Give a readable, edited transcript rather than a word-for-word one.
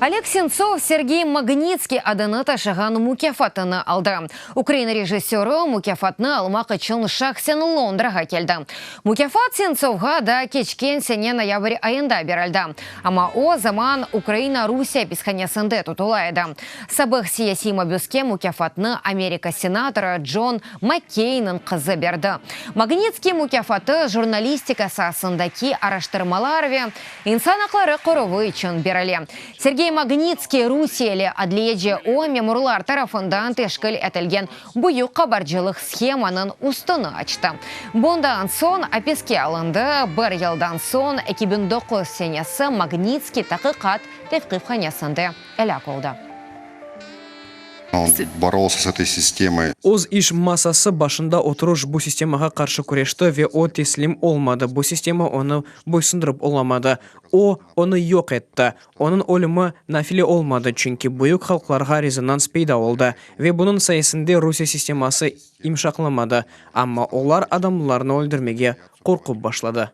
Oleg Sentsov Sergey Magnitskiy adını taşığan mukâfatını aldı. Ukrain rejissörı mukâfatnı almaq içün şahsen Londrağa keldi. Mukâfat Sentsovğa da keçken sene noyabr ayında berildi, amma o zaman Ukraina Rusiye apishanesinde tutula edi. Sabıq siyasiy mabüske mukâfatnı Amerika senatorı Con Makkeynniñ qızı berdi. Magnitskiy mukâfatı jurnalistika saasındaki araştırmalar ve İnsan aqları qoruvı içün berile. Sergey Magnitskiy, rusiyeli adliyeci, o, memurlar tarafından teşkil etilgen büyük qabarcılıq shemanıñ üstüni açtı. Bundan soñ apiske alındı. Bir yıldan soñ, 2009 senesi, Magnitskiy taqiqat tevqifhanesinde elâk oldı. On borolся с этой системой. Öz iş masası başında oturış bu sistemağa qarşı küreşti ve o teslim olmadı, bu sistema onı boysundırıp olamadı. O, onı yoq etti. Onıñ ölümi nafile olmadı, çünki büyük halqlarğa rezonans peyda oldı ve bunıñ sayesinde Rusiye sisteması yımşaqlamadı, amma olar adamlarnı öldürmege qorqup başladı.